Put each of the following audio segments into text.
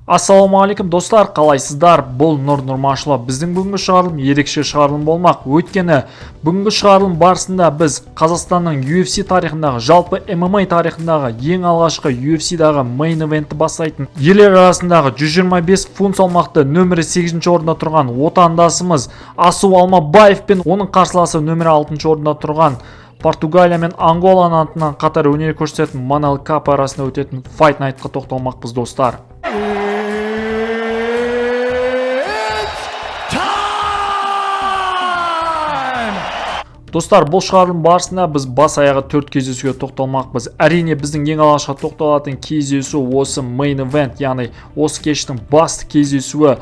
Ассалаумағалейкум, достар, қалайсыздар? Бұл Нұр Нұрмашұлы. Біздің бүгінгі шығарылым ерекше шығарылым болмақ. Өйткені бүгінгі шығарылым барысында біз Қазақстанның UFC тарихындағы, жалпы MMA тарихындағы ең алғашқы UFC-дағы main eventті бастайтын ерлер арасындағы 125 фунт салмақты нөмірі 8 орында тұрған отандасымыз Асу Алмабаев пен оның қарсыласы нөмірі 6 орында тұрған Португалия мен Анголаның атынан қатар өнер көрсететін Манел Капе арасында өтетін Fight Nightқа тоқталмақпыз, достар. It's time! Достар, бұл шығарылым барысында біз бас аяғы төрт кездесуге тоқталмақпыз. Әрине, біздің ең алғашқы тоқталатын кездесу осы main event, яғни осы кештің басты кездесуі,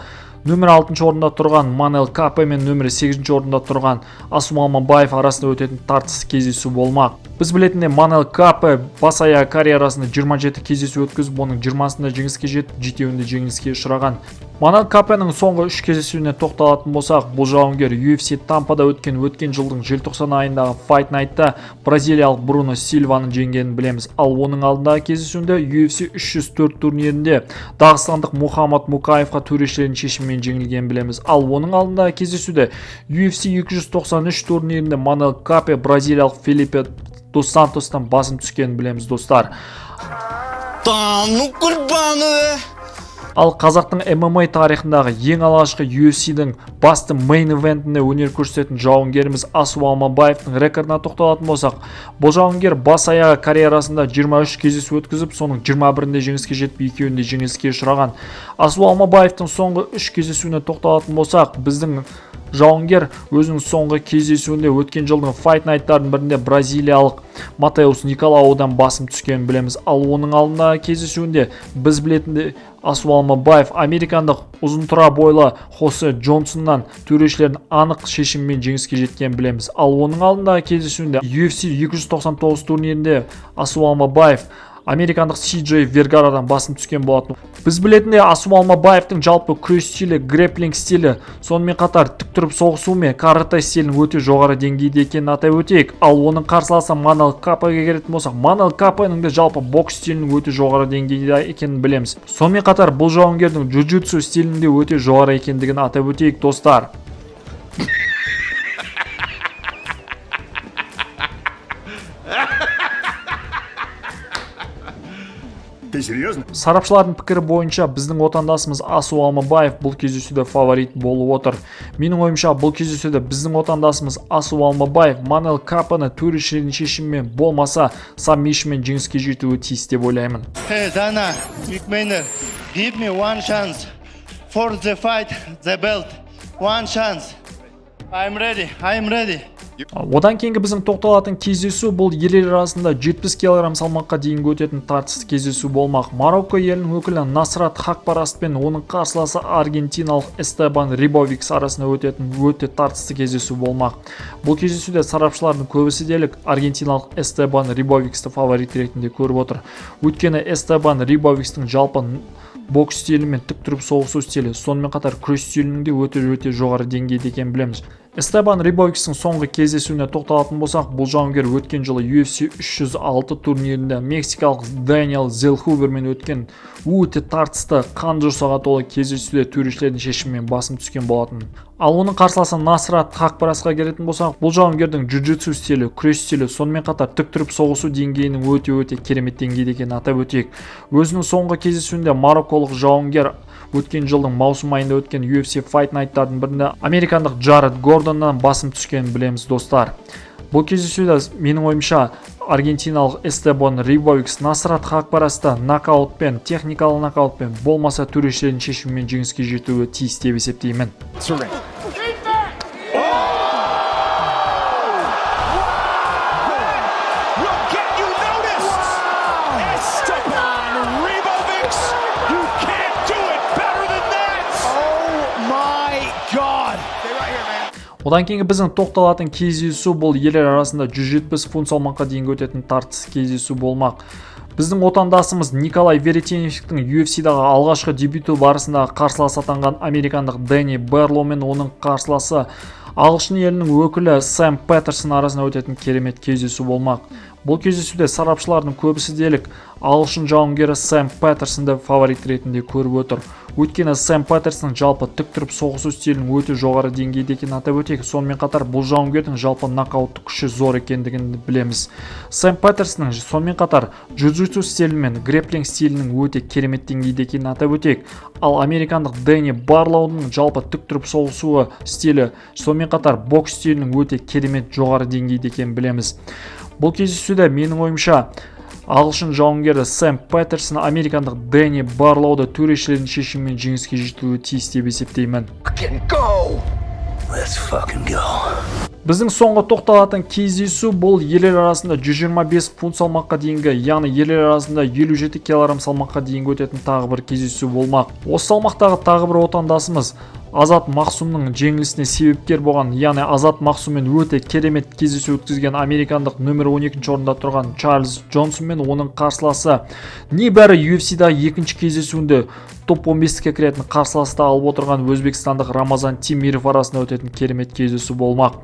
нөмір 6 орында тұрған Манел Капе мен нөмірі 8 орында тұрған Асу Алмабаев арасында өтетін тартысты кездесу болмақ. Біз білетіндей, Манел Капе бас аяғы карьерасында 27 кездесу өткізіп, оның 20-сында жеңіске жетіп, жетеуінде жеңіліске ұшыраған. Манел Капенің соңғы үш кездесуіне тоқталатын болсақ, бұл жауынгер UFC Тампада өткен жылдың желтоқсан айындағы Fight Night'та бразилиялық Бруно Сильваны жеңгенін білеміз. Ал оның алдындағы кездесуінде UFC 304 турнирінде дағыстандық Мухаммад Мукаевқа төрешілердің шешімімен жеңілгенін білеміз. Ал оның алдындағы кездесуде UFC 293 турнирінде Манел Капе бразилиялық Фелипе дос Сантостан басым түскенін білеміз, достар. Да ну кульбаны! Ал қазақтың MMA тарихындағы ең алғашқы UFC-дің басты main eventінде өнер көрсететін жауынгеріміз Асу Алмабаевтың рекордына тоқталатын болсақ, бұл жауынгер бас аяғы карьерасында 23 кездесу өткізіп, соның 21-інде жеңіске жетіп, екеуінде жеңіліске ұшыраған. Асу Алмабаевтың соңғы үш кездесуіне тоқталатын болсақ, біздің жауынгер өзінің соңғы кездесуінде өткен жылдың Fight Night'тардың бірінде бразилиялық Матеус Николаудан басым түскенін білеміз. Ал оның алдындағы кездесуінде біз білетіндей, Асу Алмабаев американдық ұзын тұра бойлы Хосе Джонсоннан төрешілердің анық шешімімен жеңіске жеткенін білеміз. Ал оның алдындағы кездесуінде UFC 299 турнирінде Асу Алмабаев американдық CJ Вергарадан басым түскен болатын. Біз білетіндей, Асу Алмабаевтың жалпы күрес стилі, грэплинг стилі, сонымен қатар тік тұрып соғысу мен карате стилінің өте жоғары деңгейде екенін атап өтейік. Ал оның қарсыласы Манел Капеге келетін болсақ, Манел Капеның де жалпы бокс стилінің өте жоғары деңгейде екенін білеміз. Сонымен қатар бұл жауынгердің джиу-джитсу стилінің де өте жоғары екендігін атап өтейік, достар. Ты серьезно? Сарапшылардың пікірі бойынша, біздің отандасымыз Асу Алмабаев бұл кездесуде фаворит болып отыр. Менің ойымша, бұл кездесуде біздің отандасымыз Асу Алмабаев Манел Капаны төрешілердің шешімімен болмаса сабмишнмен жеңіске жетуі тиіс деп ойлаймын. Hey Dana, Mick Maynard, give me one chance for the fight, the belt. One chance. I'm ready. I'm ready. Одан кейінгі біздің тоқталатын кездесу бұл ерлер арасында 70 кг салмаққа дейінгі өтетін тартысты кездесу болмақ. Марокко елінің өкілі Насрат Хакпараст пен оның қарсыласы аргентиналық Эстебан Рибовикс арасында өтетін өте тартысты кездесу болмақ. Бұл кездесуде сарапшылардың көбісі дерлік аргентиналық Эстебан Рибовиксті фаворит ретінде көріп отыр. Өйткені Эстебан Рибовикстің жалпы бокс стилі мен тік тұрып соғысу стилі, сонымен қатар күрес стилінің де өте өте жоғары деңгейде екенін білеміз. Эстебан Рибовикстің соңғы кездесуіне тоқталатын болсақ, бұл жауынгер өткен жылы UFC 306 турнирінде мексикалық Дэниел Зелхувермен өткен өте тартысты, қан жосаға толы кездесуде төрешілердің шешімімен басым түскен болатын. Ал оның қарсыласы Насрат Хакпарасқа келетін болсақ, бұл жауынгердің джиу-джитсу стилі, күрес стилі, сонымен қатар тік тұрып соғысу деңгейінің өте өте керемет деңгейде екенін атап өтейік. Өзінің соңғы кездесуінде марокколық жауынгер өткен жылдың маусым айында өткен UFC Fight Night'тардың бірінде американдық Джаред Гордоннан басым түскенін білеміз, достар. Бұл кездесуде, менің ойымша, аргентиналық Эстебан Рибовикс Насрат Хакпараста нокаутпен, техникалық нокаутпен болмаса төрешілердің шешімімен жеңіске жетуі тиіс деп есептеймін. Will get you noticed! Esteban Ribovics! You can't do it better than that! Oh my God! Одан кейінгі біздің тоқталатын кездесу бұл ерлер арасында 170 фунт салмаққа дейінгі өтетін тартысты кездесу болмақ. Біздің отандасымыз Николай Веретенниковтің UFC-дағы алғашқы дебюті барысында қарсылас атанған американдық Дэнни Берло мен оның қарсыласы ағылшын елінің өкілі Сэм Петерсон арасында өтетін керемет кездесу болмақ. Бұл кездесуде сарапшылардың көбісі дерлік ағылшын жауынгері Сэм Петерсонды фаворит ретінде көріп отыр. Өйткені Сэм Петерсон жалпы тік тұрып соғысу стилінің өте жоғары деңгейде екенін атап өтейік. Сонымен қатар бұл жауынгердің жалпы нокауттық күші зор екендігін білеміз. Сэм Петерсонның сонымен қатар джиу-джитсу стилі мен грэпплинг стилінің өте керемет деңгейде екенін атап өтейік. Ал американдық Дэнни Барлоудың жалпы тік тұрып соғысуы стилі, сонымен қатар бокс стилінің өте керемет жоғары деңгейде екенін білеміз. Бұл кездесуде, менің ойымша, ағылшын жауынгері Сэм Петерсон американдық Дэнни Барлоуды төрешілердің шешімімен жеңіске жетуі тиіс деп есептеймін. Go! Let's fucking go. Біздің соңғы тоқталатын кездесу бұл ерлер арасында 125 фунт салмаққа дейінгі, яғни ерлер арасында 57 килограмм салмаққа дейінгі өтетін тағы бір кездесу болмақ. Осы салмақтағы тағы бір отандасымыз Азат Мақсұмның жеңілісіне себепкер болған, яғни Азат Мақсұммен өте керемет кездесу өткізген американдық нөмір 12 орында тұрған Чарльз Джонсон мен оның қарсыласы, небәрі UFC-дағы екінші кездесуінде топ 15-ке кіретін қарсыласты алып отырған өзбекстандық Рамазан Темиров арасында өтетін керемет кездесу болмақ.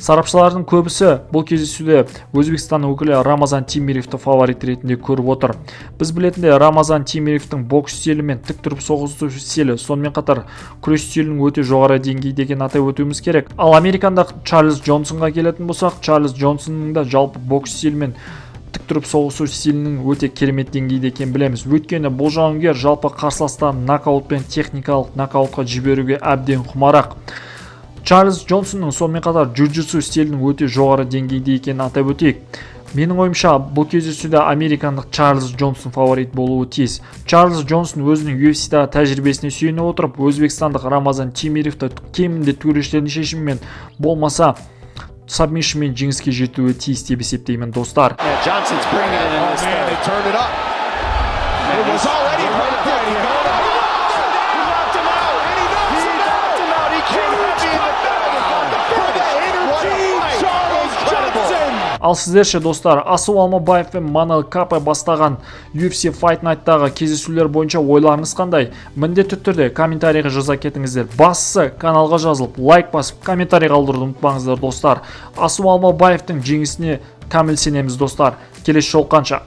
Сарапшылардың көбісі бұл кездесуде Өзбекстан өкілі Рамазан Темировті фаворит ретінде көріп отыр. Біз білетіндей, Рамазан Темировтің бокс стилі мен тік тұрып соғысу стилі, сонымен қатар күрес стилінің өте жоғары деңгейде екенін атап өтуіміз керек. Ал американдық Чарльз Джонсонға келетін болсақ, Чарльз Джонсонның да жалпы бокс стилі мен тік тұрып соғысу стилінің өте керемет деңгейде екенін білеміз. Өйткені бұл жауынгер жалпы қарсыластарын нокаутпен, техникалық нокаутқа жіберуге әбден құмарақ. Чарльз Джонсонның сонымен қатар джиу-джитсу стилінің өте жоғары деңгейде екенін атап өтейік. Менің ойымша, бұл кездесуде американдық Чарльз Джонсон фаворит болуы тиіс. Чарльз Джонсон өзінің UFC-дағы тәжірибесіне сүйене отырып, өзбекстандық Рамазан Темировті кемінде төрешілердің шешімімен болмаса сабмишнмен жеңіске жетуі тиіс деп есептеймін, достар. Yeah, Johnson's bringing it in Oh this man, third. they turned it up. It was already perfect. He He knocked him out. And he knocks He him out. knocked him out. He came heavy in the bag and got the For the finish. What a energy, fight. Charles Incredible. Johnson. Ал сіздер ше, достар, Асу Алмабаев пен Манел Капе бастаған UFC Fight Night'тағы кездесулер бойынша ойларыңыз қандай? Міндетті түрде комментарийға жаза кетіңіздер. Бастысы, каналға жазылып, лайк басып, комментарий қалдыруды ұмытпаңыздар, достар. Асу Алмабаевтың жеңісіне кәміл сенеміз, достар. Келесі жолыққанша.